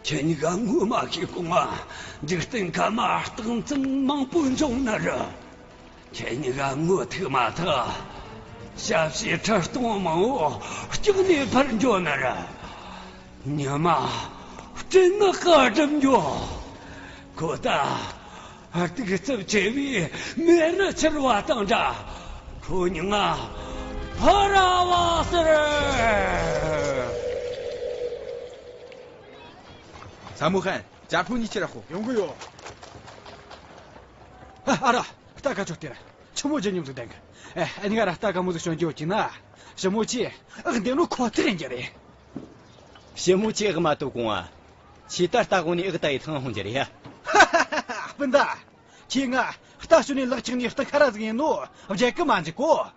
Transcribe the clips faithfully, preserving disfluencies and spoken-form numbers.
ཁྱེད་གཉིས་ཀ་ངོ་མ་ཤེས་གོང་ང་འཇིག་རྟེན་ཁམས་རྟགས་མཚན་མང་པོ་འབྱུང་ནི་རེད། ཁྱེད་གཉིས་ཀ་ངོ་ཐུག་མ་ཐག་ཞབས་ཕྱི་ཁྲི་སྟོང་མང་བོ་སྐྲག་ནས་ཕར་འགྲོ་ནི་རེད། ཉི་མ་སྤྲིན་ནག་གིས་བསྒྲིབས་འགྲོ། ཁོ་ད་གདུག་རྩུབ་ཆེ་བའི་མེ་རི་འཕྱུར་བ་དང་འདྲ། ཁོ་མྱིང་ང་ཕ་ར་བ་ཟེར། ས་མོ་ཧན། ཇ་ཕུ་གཉིས་ཁྱེར་ར་ཤོག་ཡོང་གི་ཡོད། ཨ་ཨ་རོ། རྟ་ཁ་ཆོ་སྟེར། ཆི་མོ་ཇི་སྙོམ་ཟིག་ལྡན་གི། ཨེ་ཨ་ནི་ག་ར་རྟ་ཁ་མོ་ཟིག་ཞོན་རྒྱུ་ཡོད་ཀྱི་ན། ཞི་མོ་ཆེ་ཨག་འདེམ་ནོ་ཁོ་ཐག་ཡིན་རྒྱུ་རེད། ཞི་མོ་ཆེ་ཨག་མ་གཏོགས་གོང་ང་། ཆི་ད་རྟ་གོང་ནས་ཨག་ད་ཡི་ཐང་ཧོང་རྒྱུ་རེད་ཡ། ཧ་ཧ་ཧ་ཧ། སྤུན་ཟླ། ཁྱེད་ང་རྟ་ཞོན་ནས་ལག་ཆགས་ནས་རྟ་ཁ་ར་ཟིག་ཡིན་ནོ་བརྗེད་གི་མ་འཇུག་གོ།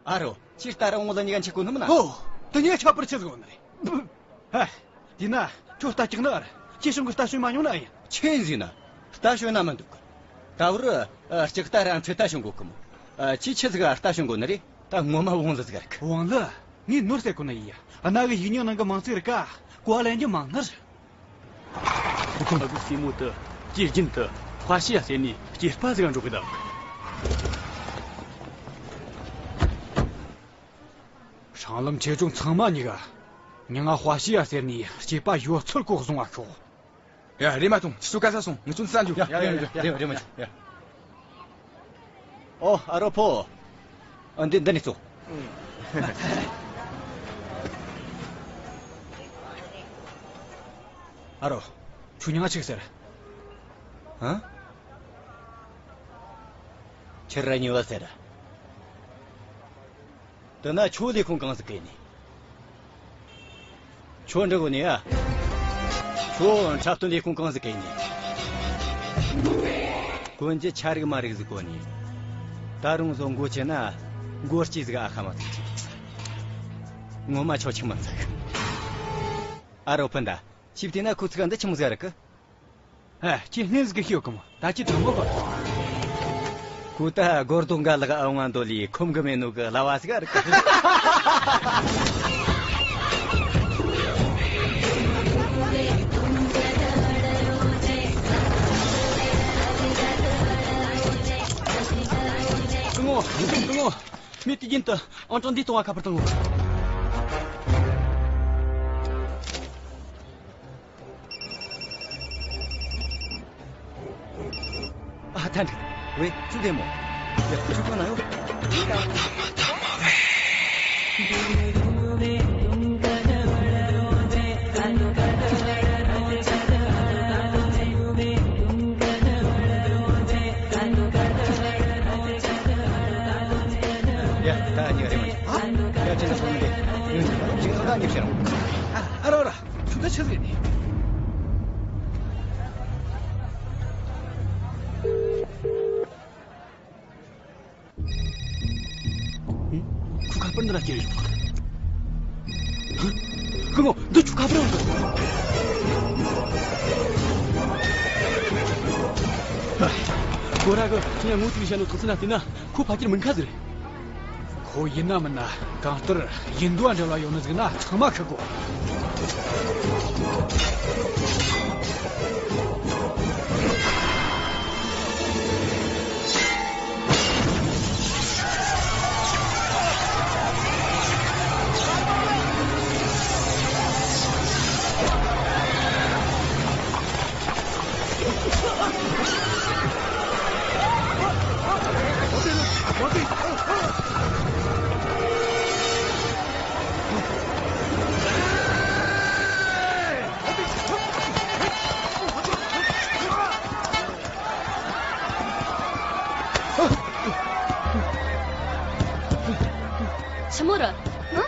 ཨ་རོ། ཁྱེད་རྟ་ར་འོང་ལ་གཉིས་ཀ་འཆི་གོ་ནི་མིན་ན། ཨོ། དེ་གཉིས་ཁྱད་པར་ཆི་ཟིག་ཡོད་ནི་རེད། ཧ། དེས་ན་ཁྱོད་རྟ་སྐྲག་ནི་ཨ་རེད། ཁྱེད་གཞུང་གི་རྟ་ཞོན་མ་མྱོང་ནི་ཨེ་ཡིན། ཆི་ཡིན་ཟེར་ན། རྟ་ཞོན་ན་མི་འདུག་གི། ད་བར་ཨ་ལྕགས་རྟ་ར་མཚོན་རྟ་ཞོན་གོ་གི་མོ། ཨ་ཁྱེད་ཆི་ཟིག་ག་རྟ་ཞོན་གོ་ནི་རེད། ད་ངོ་མ་བོང་ལི་ཟིག་རེད་གི། བོང་ལི། ངས་ནོར་ཟེར་གོ་ནི་ཡིན་ཡ། གནའ་གི་ཡིག་རྙིང་ནང་གི་མིང་ཚིག་རིགས་ཀ་གོ་བ་ལེན་རྒྱུ་མང་ནི་རེད། ཨ་ཁུ་སྲས་མོ་དེ་ཀྱེ་རྒྱུན་དུ་དཔའ་ཤི་ཡ་ཟེར་ནས་སྐྱེས་པ་ཟིག་འགྲོ་གི་འདུག་སྲང་ལམ་ཆེ་ཆུང་ཚང་མ་གཉིས་ཀ་མྱིང་ང་དཔའ་ཤི་ཡ་ཟེར་ནས་སྐྱེས་པ་ཡོད་ཚོད་གོ་བཟུང་བ་ཤོག་ཡ། རེམ་མ་ཐོངས། ཁྱེད་ཚོ་ག་ས་སོང་། ངེད་ཚོ་འདི་ས་འགྱོ། ཡ་ཡ་ཡ། རེམ་མ་འགྱོ། ཡ། ཨོ། ཨ་རོ་ཕོ། ཨ་འདི་འདི་ནས་ཙོག་ཨ་རོ། ཁྱོའི་མྱིང་ང་ཆི་ཟེར། ཧ། ཁྱེད་ར་ཉེ་བ་ཟེར། དེ་ན་ཁྱོད་ལས་ཁུངས་གང་ཟིག་གི་ནི། ཁྱོད་འདྲི་གོ་ནི་ཡ། ཁྱོད་འཁྲབ་སྟོན་ལས་ཁུངས་གང་ཟིག་གི་ནི། གོན་རྒྱུ་ཆ་རིག་མ་རིག་ཟིག་གོན་ནི། ད་རུང་བཟོ་མགོ་ཆེ་ན་མགོ་སྐྱེས་ཟིག་ཨ་ཁ་མ་ཐུག་ཅིག་ངོ་མ་ཆོག་ཆིག་མ་ཚིག་ཨ་རོ་སྤུན་ཟླ། ཁྱེད་བལྟས་ན་ཁོ་ཚིག་འདི་ཆི་མོ་ཟིག་རིག་གི། ཨ། ཁྱེད་སྣེ་ཟིག་གི་ཤོད་གི་མོ། ད་ཁྱེད་དྲང་མོ་གོ། ཁོ་ད་སྒོར་རྡོག་འགའ་ལག་ཨ་ཝང་འདོད་ལི་ཁོམ་གི་མེད་ནོ་གི་གླ་བ་ཟིག་རིག་གི། སྐུ་ངོ། སྐུ་ངོ། མི་དེ་རྒྱུན་དུ་ཨང་གྲངས་འདི་གཏོང་བ་ཁ་པར་བཏང་ངོ་། ཨ། ད་འགྲིག་ཝེ། ཅུང་བདེ་མོ། ཡ། ཁུ་ཆུ་གང་ན་ཡོད། ཡ། ད་ཉི་རེ་མ། ཨ། ཡ། ཅི་ན་སོང་ནི། ཡུན་ཅིག་ད་ཉི་ཤེས་རུང་། ཨ། ཨ་རོ་ར། ཁྱོད་ད་ཆི་ཟེར་ནི། ཁོ་ཁ་པར་འདི་ན་སྐྱེལ་ཡོད། སྐུ་ངོ། འདི་ཁྱོའི་ཁ་པར་རེད། ཁོ་ར་གི་ཁྱེད་ངོ་ཐུག་བྱས་ནོ་ཐང་སི་ན་བལྟས་ན་ཁོ་ཕ་ཁྱེར་མིན་ཁ་ཟིག་རེད། ཁོ་ཡིན་ན་མིན་ན་གང་ལྟར་ཡིན་འདུག་བ། འབྲེལ་བ་ཡོད་ནི་ཟིག་ན་ཚང་མ་ཁག་གོ། ཆི་མོ་རེད། ཨ།